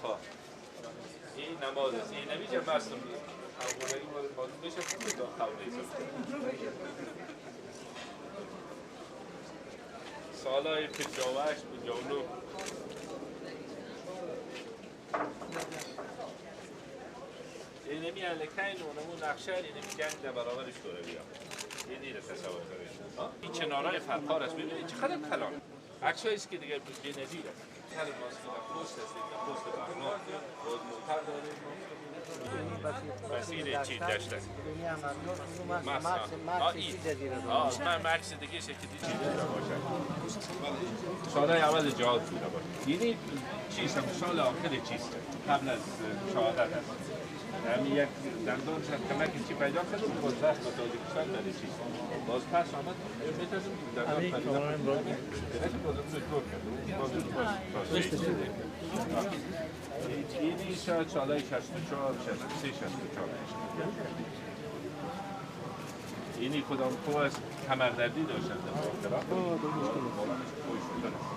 خب این نماز است. این نمیشه مستم افغانی باید بشه خوب تا خونه. سالهای 58 59 این نمی الکین اونمون نقشه این نمی جنگ در برابر شوروی ها. این نیره تصور کنید. این چنارای فرخار است. ببینید چقدر کلان عکسایی است که دیگه بی‌نظیر است. هر ماست که در پست است، در پست برنامه باز موتر داریم. مسیر چی داشته؟ من مکس دیگه شکلی چی داشته باشه. سالهای اول جهاد بوده باشه. یعنی چیز هم سال آخر چیز قبل از شهادت است. همین یک دندان شد کمک چی پیدا کرد باز رفت به تاجیکستان برای چیز. باز پس آمد میتونیم دندان پیدا کرد. باز دور کرد. باز این شاید سالهای 64 63 64 اینی کدام کو از کمردردی داشتن در آخرات کوی شدن است.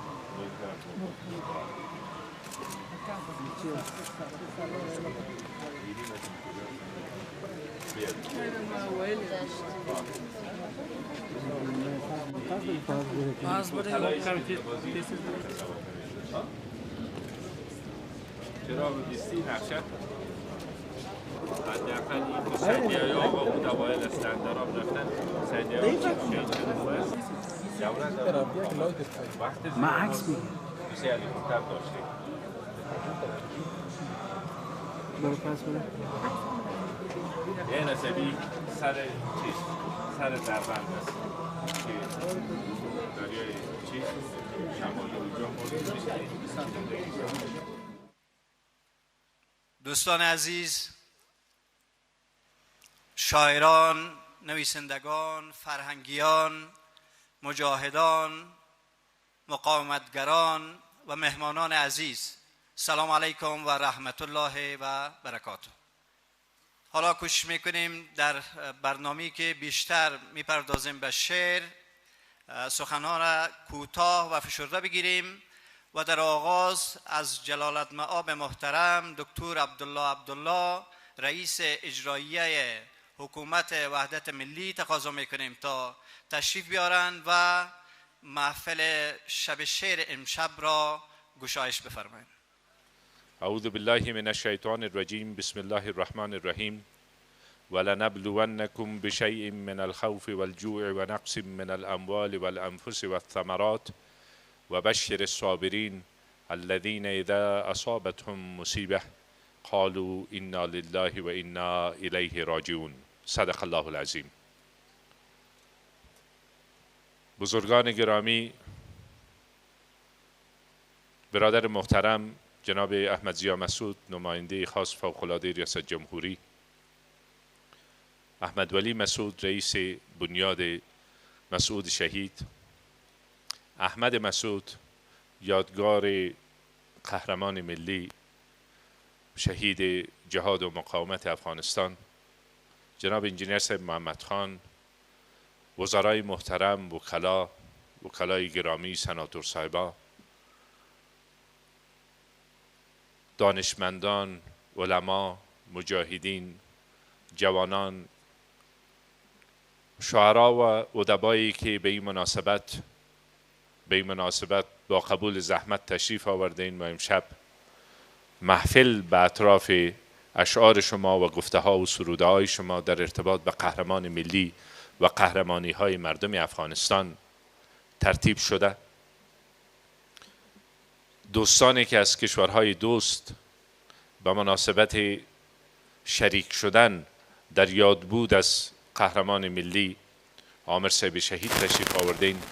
چرا بیستی نقشه حداقل این سیدی های آقا بود اوایل از سندراب رفتن سیدی های شهید شده بود. ما عکس میگیرم. دوستی هلیکوپتر داشته. برو پس برو. یه نسبی سر چیز سر دربند است که دریای چیز شمالی اونجا مورد میشه. دوستان عزیز، شاعران، نویسندگان، فرهنگیان، مجاهدان، مقاومتگران و مهمانان عزیز، سلام علیکم و رحمت الله و برکاته. حالا کوشش میکنیم در برنامه‌ای که بیشتر میپردازیم به شعر، سخنها را کوتاه و فشرده بگیریم و در آغاز از جلالت مآب محترم دکتر عبدالله عبدالله رئیس اجراییه حکومت وحدت ملی تقاضا میکنیم تا تشریف بیارند و محفل شب شعر امشب را گشایش بفرمایند. اعوذ بالله من الشیطان الرجیم، بسم الله الرحمن الرحیم. ولنبلونکم بشیء من الخوف والجوع ونقص من الاموال والانفس والثمرات وبشر الصابرین الذين اذا اصابتهم مصیبه قالوا انا لله و انا الیه راجعون. صدق الله العظیم. بزرگان گرامی، برادر محترم جناب احمد ضیا مسعود، نماینده خاص فوق‌العاده ریاست جمهوری، احمد ولی مسعود رئیس بنیاد مسعود شهید، احمد مسعود یادگار قهرمان ملی شهید جهاد و مقاومت افغانستان، جناب انجینیر صاحب محمد خان، وزرای محترم، وکلا، وکلای گرامی، سناتور صاحبا، دانشمندان، علما، مجاهدین، جوانان، شعرا و ادبایی که به این مناسبت با قبول زحمت تشریف آورده این و امشب محفل به اطراف اشعار شما و گفته ها و سروده های شما در ارتباط به قهرمان ملی و قهرمانی های مردم افغانستان ترتیب شده. دوستانی که از کشورهای دوست به مناسبت شریک شدن در یادبود از قهرمان ملی عامر صاحب شهید تشریف آوردین،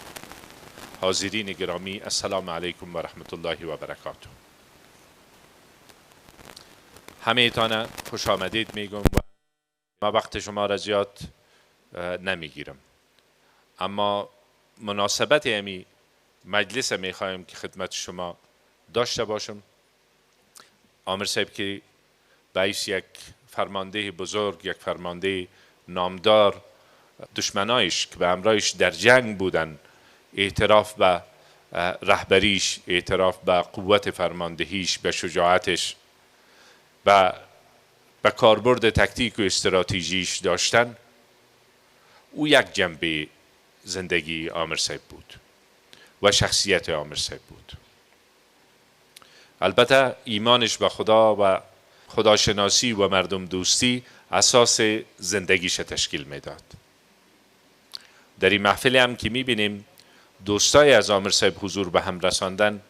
حاضرین گرامی، السلام علیکم و رحمت الله و برکاته. همه تانه خوش آمدید میگم و ما وقت شما را زیاد نمیگیرم، اما مناسبت امی مجلس میخوایم که خدمت شما داشته باشم. عامر صاحب که رئیس یک فرمانده بزرگ، یک فرمانده نامدار، دشمنایش که به همراهش در جنگ بودن اعتراف به رهبریش، اعتراف به قوت فرماندهیش، به شجاعتش و به کاربرد تکتیک و استراتژیش داشتن، او یک جنبه زندگی آمر صاحب بود و شخصیت آمر صاحب بود. البته ایمانش به خدا و خداشناسی و مردم دوستی اساس زندگیش تشکیل میداد. در این محفل هم که میبینیم دوستای از آمر صاحب حضور به هم رساندن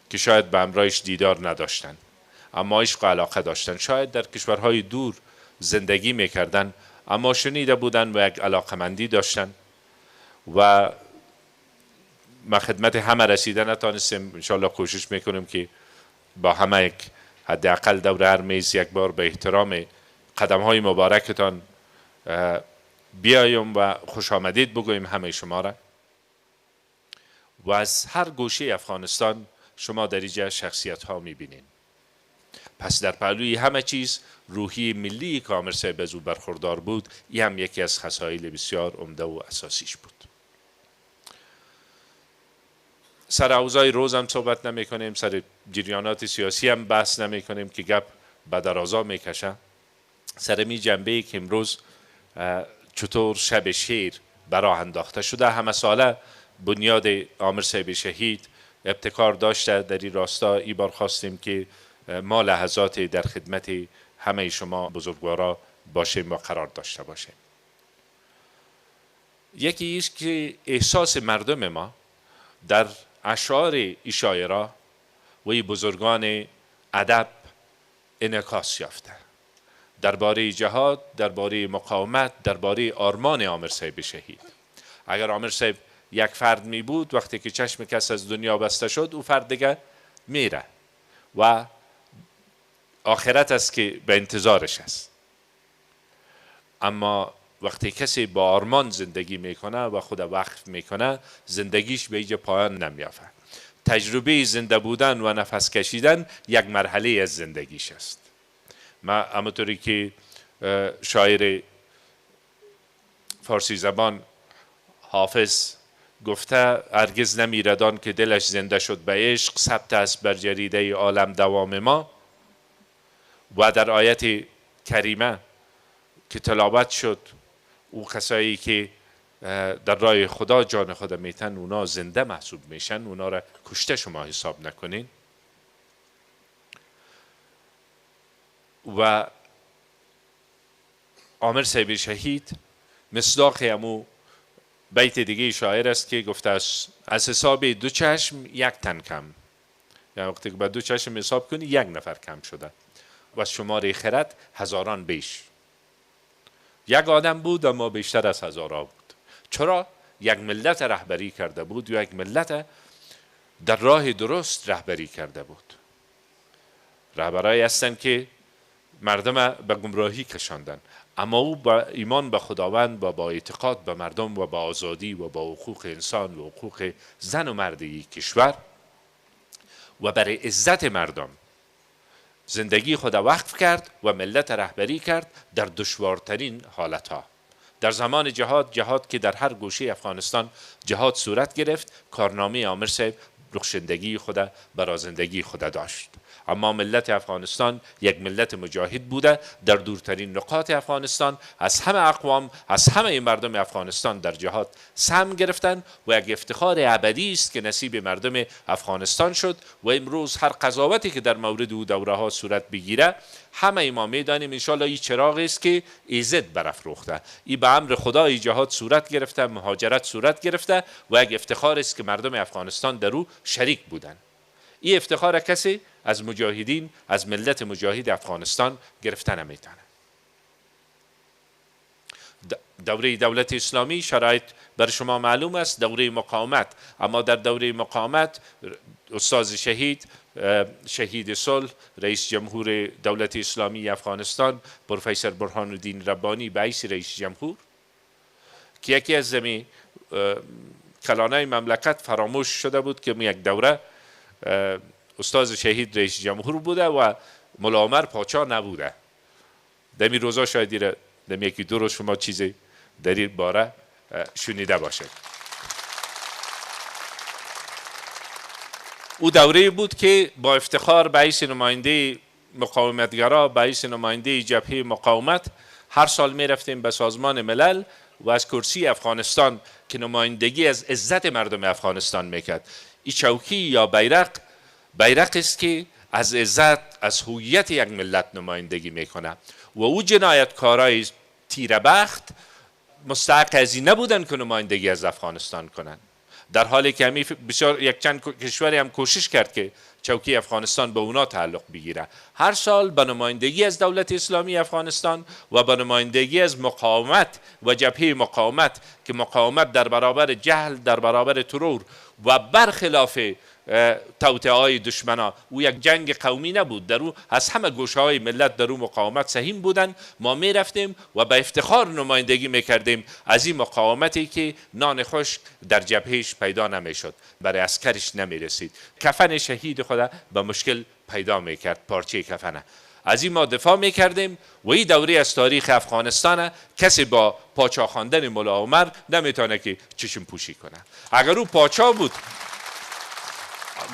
که شاید به همراهش دیدار نداشتن، اما عشق و علاقه داشتن، شاید در کشورهای دور زندگی میکردن اما شنیده بودن و یک علاقمندی داشتن و ما خدمت همه رسیده نتانستیم. انشالله کوشش میکنیم که با همه یک حداقل دور هر میز یک بار به احترام قدم های مبارکتان بیایم و خوش آمدید بگوییم همه شما را. و از هر گوشه افغانستان شما در اینجا شخصیت ها میبینین. پس در پهلوی همه چیز روحی ملی که آمر صاحب از او برخوردار بود، این هم یکی از خصایل بسیار عمده و اساسیش بود. سر اوضاع روز هم صحبت نمی کنیم، سر جریانات سیاسی هم بحث نمی کنیم که گپ به درازا میکشه. سر می جنبه که امروز چطور شب شعر براه انداخته شده، همه ساله بنیاد آمر صاحب شهید ابتکار داشته در این راستا. ای بار خواستیم که ما لحظات در خدمت همه شما بزرگوارا باشیم و قرار داشته باشیم. یکی ایست که احساس مردم ما در اشعار ای شاعرا و ای بزرگان ادب انعکاس یافته، درباره جهاد، درباره مقاومت، درباره آرمان آمر صاحب شهید. اگر آمر صاحب یک فرد می بود، وقتی که چشم کس از دنیا بسته شد، او فرد دیگه میره و آخرت است که به انتظارش است. اما وقتی کسی با آرمان زندگی میکنه و خود وقف میکنه، زندگیش به اینجا پایان نمیافه. تجربه زنده بودن و نفس کشیدن یک مرحله از زندگیش است. ما همونطوری که شاعر فارسی زبان حافظ گفته، هرگز نمیردان که دلش زنده شد به عشق، ثبت است بر جریده عالم دوام ما. و در آیت کریمه که تلاوت شد، او کسایی که در راه خدا جان خود میتن، اونا زنده محسوب میشن، اونا را کشته شما حساب نکنین. و آمر صاحب شهید مصداق امو بیت دیگه شاعر است که گفته است از حساب دو چشم یک تن کم، یعنی وقتی که به دو چشم حساب کنی یک نفر کم شده و از شمار خرد هزاران بیش. یک آدم بود اما بیشتر از هزارها بود. چرا؟ یک ملت رهبری کرده بود یا یک ملت در راه درست رهبری کرده بود. رهبرایی هستند که مردم به گمراهی کشاندن، اما او با ایمان به خداوند و با اعتقاد به مردم و با آزادی و با حقوق انسان و حقوق زن و مرد یک کشور و برای عزت مردم زندگی خود وقف کرد و ملت رهبری کرد در دشوارترین حالتها. در زمان جهاد، جهاد که در هر گوشه افغانستان جهاد صورت گرفت، کارنامه آمر صاحب رخشندگی خود برای زندگی خود داشت. اما ملت افغانستان یک ملت مجاهد بوده، در دورترین نقاط افغانستان از همه اقوام، از همه مردم افغانستان در جهاد سهم گرفتن و یک افتخار ابدی است که نصیب مردم افغانستان شد. و امروز هر قضاوتی که در مورد او دوره ها صورت بگیره، همه ما میدانیم انشالله این چراغ است که ایزد برافروخته، این به امر خدای جهاد صورت گرفته، مهاجرت صورت گرفته و یک افتخار است که مردم افغانستان در او شریک بودند. این افتخار کسی از مجاهدین، از ملت مجاهد افغانستان گرفته نمیتونه. دوره دولت اسلامی شرایط بر شما معلوم است، دوره مقاومت. اما در دوره مقاومت استاد شهید، شهید صلح، رئیس جمهور دولت اسلامی افغانستان پروفسور برهان الدین ربانی به حیث رئیس جمهور که یکی از زمین کلانای مملکت فراموش شده بود که یک دوره استاد شهید رئیس جمهور بوده و ملا عمر پاچا نبوده. دمی روزا شاید دیره دمی یکی دو روز شما چیزی در این باره شنیده باشید. او دوره بود که با افتخار به حیث نماینده مقاومتگرا، به حیث نماینده جبهه مقاومت هر سال می رفتیم به سازمان ملل و از کرسی افغانستان که نمایندگی از عزت مردم افغانستان میکرد. این چوکی یا بیرق، بیرق است که از عزت، از هویت یک ملت نمایندگی میکنه و او جنایتکارای تیره بخت مستحق از این نبودن که نمایندگی از افغانستان کنند، در حالی که همی بسیار یک چند کشوری هم کوشش کرد که چوکی افغانستان به اونا تعلق بگیره. هر سال به نمایندگی از دولت اسلامی افغانستان و به نمایندگی از مقاومت و جبهه مقاومت که مقاومت در برابر جهل، در برابر ترور و برخلاف توطئه‌های دشمنا، او یک جنگ قومی نبود، در او از همه گوشه های ملت در او مقاومت سهیم بودن. ما می رفتیم و به افتخار نمایندگی میکردیم از این مقاومتی که نان خشک در جبهش پیدا نمیشد، برای عسکرش نمیرسید، کفن شهید خود به مشکل پیدا میکرد، پارچه کفنه. از این ما دفاع میکردیم و این دوره از تاریخ افغانستان کسی با پاچا خواندن ملا عمر نمیتونه که چشم پوشی کنه. اگر او پاچا بود،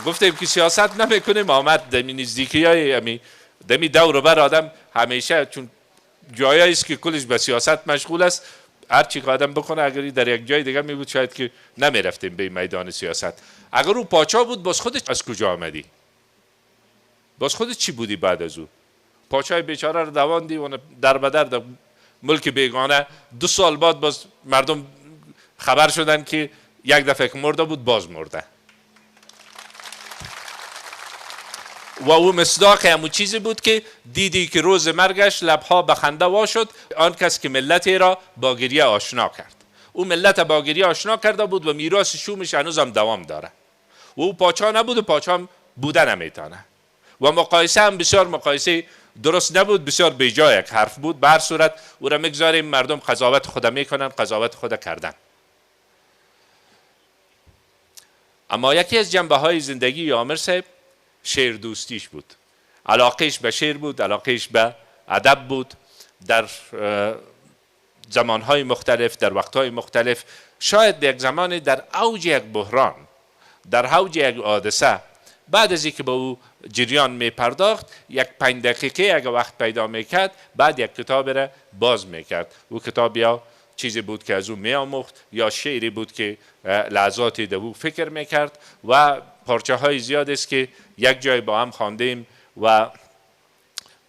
گفتیم که سیاست نمیکنیم، آمد دمی نزدیکی های دمی دور بر آدم همیشه، چون جایی است که کلش به سیاست مشغول است، هر چی که آدم بکنه اگر در یک جای دیگه می بود شاید که نمیرفتیم به میدان سیاست. اگر او پاچا بود، باز خودش از کجا آمدی؟ باز خودت چی بودی بعد از او؟ پاچای بیچاره رو دواندی و در بدر در ملک بیگانه، 2 سال بعد باز مردم خبر شدن که یک دفعه که مرده بود باز مرده. و او مصداق همون چیزی بود که دیدی که روز مرگش لبها به خنده وا شد، آن کس که ملتی را با گریه آشنا کرد. او ملت با گریه آشنا کرده بود و میراث شومش هنوز هم دوام داره. و او پاچا نبود و پاچا هم بوده نمیتونه. و مقایسه هم بسیار مقایسه درست نبود، بسیار بیجای یک حرف بود. به هر صورت او را میگذاریم مردم قضاوت خود میکنن، قضاوت خود کردن. اما یکی از جنبه های زندگی عامر صاحب شعر دوستیش بود، علاقهش به شعر بود، علاقهش به ادب بود. در زمانهای مختلف، در وقتهای مختلف، شاید یک زمان در اوج یک بحران، در اوج یک حادثه، بعد از اینکه به او جریان می پرداخت، یک 5 دقیقه اگه وقت پیدا میکرد، بعد یک کتاب را باز میکرد. او کتاب یا چیزی بود که از او می آموخت یا شعری بود که لحظاتی در او فکر میکرد. و پارچه های زیاد است که یک جای با هم خواندیم و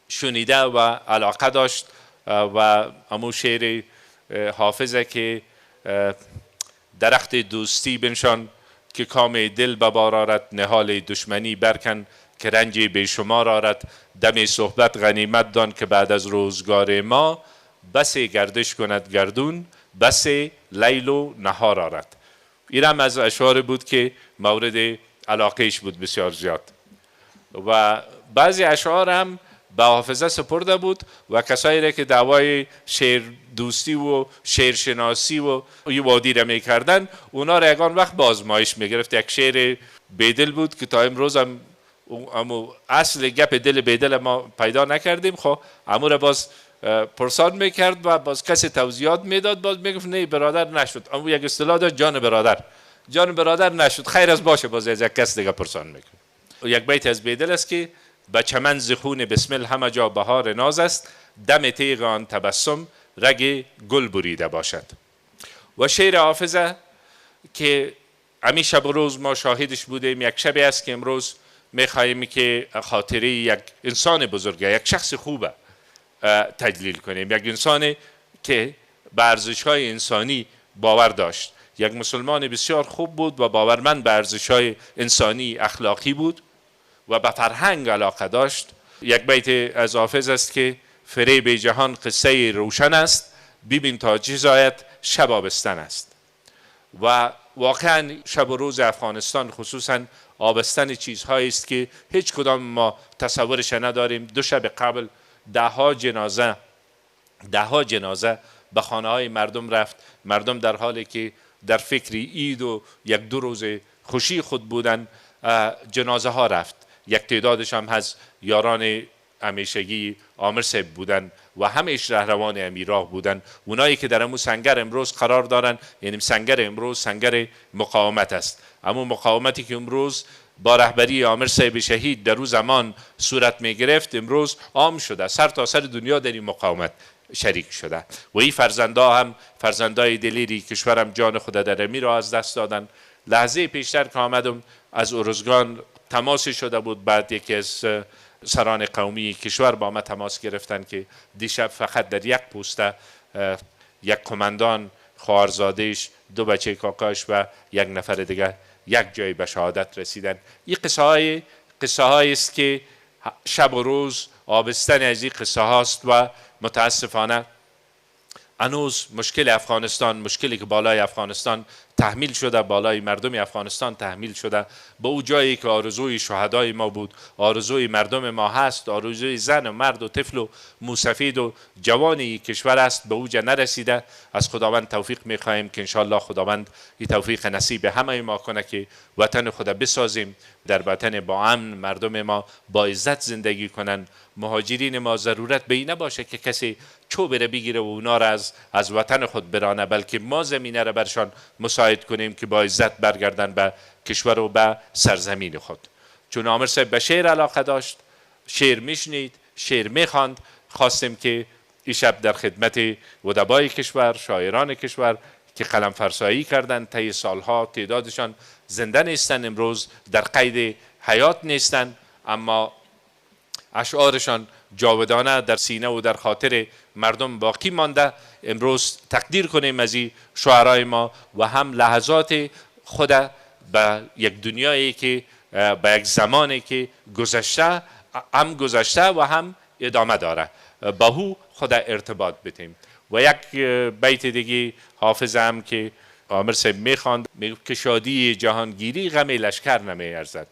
شنیده و علاقه داشت. و امو شعر حافظه که درخت دوستی بنشان که کام دل ببار آرد، نهال دشمنی برکن که رنج بیشمار آرد، دم صحبت غنیمت دان که بعد از روزگار ما، بس گردش کند گردون بس لیل و نهار آرد. این هم از اشعار بود که مورد علاقهش بود بسیار زیاد. و بعضی اشعار هم به حافظه سپرده بود و کسایی را که دعوای شعر دوستی و شعر شناسی و وادی را میکردن، اونا را یگان وقت به آزمایش میگرفت. یک شعر بیدل بود که تا امروز هم اصل گپ دل بیدل ما پیدا نکردیم. خب امو را باز پرسان میکرد و باز کسی توضیحات میداد، باز میگفت نه برادر نشد. امو یک اصطلاح داشت، جان برادر، جان برادر نشد، خیر از باشه، باز از یک کس دیگه پرسان میکنه. یک بیت از بیدل است که به چمن ز خون بسمل همه جا بهار ناز است، دم تیغ آن تبسم رگ گل بریده باشد. و شعر حافظه که همی شب و روز ما شاهدش بودیم، یک شبی است که امروز میخواهیم که خاطره یک انسان بزرگه، یک شخص خوبه تجلیل کنیم، یک انسان که به ارزش‌های انسانی باور داشت، یک مسلمان بسیار خوب بود و باورمند به ارزش‌های انسانی اخلاقی بود و به فرهنگ علاقه داشت. یک بیت از حافظ است که فریب جهان قصه روشن است، ببین تا چه زاید شب آبستن است. و واقعا شب و روز افغانستان خصوصا آبستن چیزهایی است که هیچ کدام ما تصورش نداریم. 2 شب قبل ده ها جنازه به خانه های مردم رفت. مردم در حالی که در فکر عید و 1-2 روز خوشی خود بودن، جنازه ها رفت. یک تعدادش هم از یاران همیشگی عامر صاحب بودن و همیش رهروان امیراه بودن. اونایی که در امو سنگر امروز قرار دارن، یعنی سنگر امروز سنگر مقاومت است، امو مقاومتی که امروز با رهبری آمر صاحب شهید در او زمان صورت می گرفت، امروز عام شده، سر تا سر دنیا در این مقاومت شریک شده و این فرزندا هم فرزندای دلیری کشورم جان خود در امی را از دست دادن. لحظه پیشتر که آمدم از ارزگان تماس شده بود، بعد یکی از سران قومی کشور با ما تماس گرفتن که دیشب فقط در یک پوسته یک کماندان، خواهرزادهش، دو بچه کاکاش و یک نفر دیگه یک جای به شهادت رسیدن. این قصه های است که شب و روز آبستن از این قصه هاست و متاسفانه هنوز مشکل افغانستان، مشکلی که بالای افغانستان تحمیل شده، بالای مردم افغانستان تحمیل شده، به او جایی که آرزوی شهدای ما بود، آرزوی مردم ما هست، آرزوی زن و مرد و طفل و موسفید و جوان کشور است، به او جا نرسیده. از خداوند توفیق میخواهیم که انشاءالله خداوند این توفیق نصیب همه ما کنه که وطن خود بسازیم، در وطن با امن مردم ما با عزت زندگی کنن. مهاجرین ما ضرورت به این نباشه که کسی چوب را بگیره و اونا را از وطن خود برانه، بلکه ما زمینه را برشان مساعد کنیم که با عزت برگردن به کشور و به سرزمین خود. چون آمر صاحب به شعر علاقه داشت، شعر میشنید، شعر میخواند، خواستیم که این شب در خدمت ادبای کشور، شاعران کشور که قلم فرسایی کردند طی سالها، تعدادشان زنده نیستن، امروز در قید حیات نیستن، اما اشعارشان جاودانه در سینه و در خاطر مردم باقی مانده. امروز تقدیر کنیم از این شعرای ما و هم لحظات خود به یک دنیایی که به یک زمانی که گذشته، هم گذشته و هم ادامه داره، با او خود ارتباط بدیم. و یک بیت دیگه حافظ هم که آمر صاحب میخواند، میگفت که شادی جهانگیری غم لشکر نمیارزد،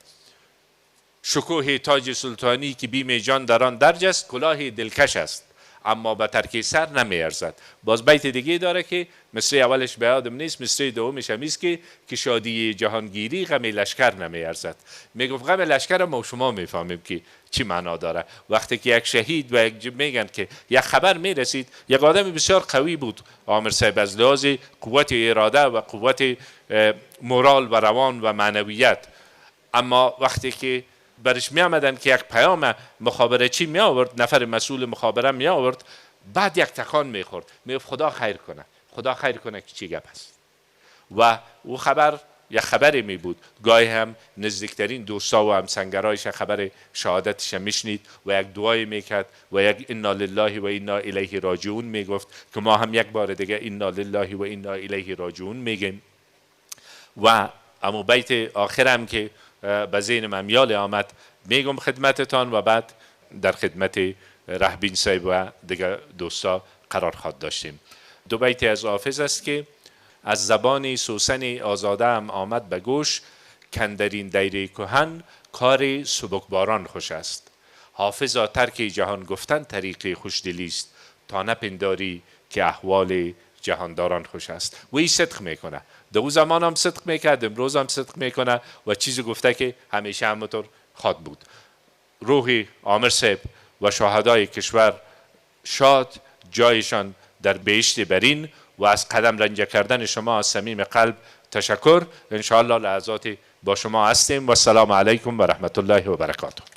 شکوه تاج سلطانی که بیم جان در آن درج است، کلاه دلکش است اما به ترک سر نمیارزد. باز بیت دیگه داره که مصرع اولش به یادم نیست، مصرع دومش هم است که شادی جهانگیری غم لشکر نمیارزد. میگفت غم لشکر ما شما میفهمیم که چی معنا داره. وقتی که یک شهید و یک میگن که یک خبر میرسید، یک آدم بسیار قوی بود آمر صاحب از لحاظ قوت اراده و قوت مورال و روان و معنویت، اما وقتی که برش می آمدن که یک پیام مخابره چی می آورد، نفر مسئول مخابره می آورد، بعد یک تکان می خورد، می گفت خدا خیر کنه، خدا خیر کنه که چی گپ است. و او خبر یک خبری می بود، گاهی هم نزدیکترین دوستا و همسنگرایش خبر شهادتش میشنید و یک دعای میکرد و یک انا لله و انا الیه راجعون میگفت که ما هم یک بار دیگه انا لله و انا الیه راجعون میگیم. و اما بیت آخرم که به ذهن من میال آمد میگم خدمتتان و بعد در خدمت رهبین صاحب و دیگه دوستا قرار خواهد داشتیم. دو بیت از حافظ است که از زبان سوسن آزاده هم آمد به گوش، کندرین دیره کهن کار سبکباران خوش است. حافظا ترک جهان گفتن طریق خوشدلی است، تا نپنداری که احوال جهانداران خوش است. و این صدق میکنه، دو زمان هم صدق میکرد، امروز هم صدق میکنه و چیزی گفته که همیشه همونطور خواد بود. روح آمر صاحب و شهدای کشور شاد، جایشان در بهشت برین و از قدم رنجه کردن شما از صمیم قلب تشکر. انشاءالله لحظات با شما هستیم و السلام علیکم و رحمت الله و برکاته.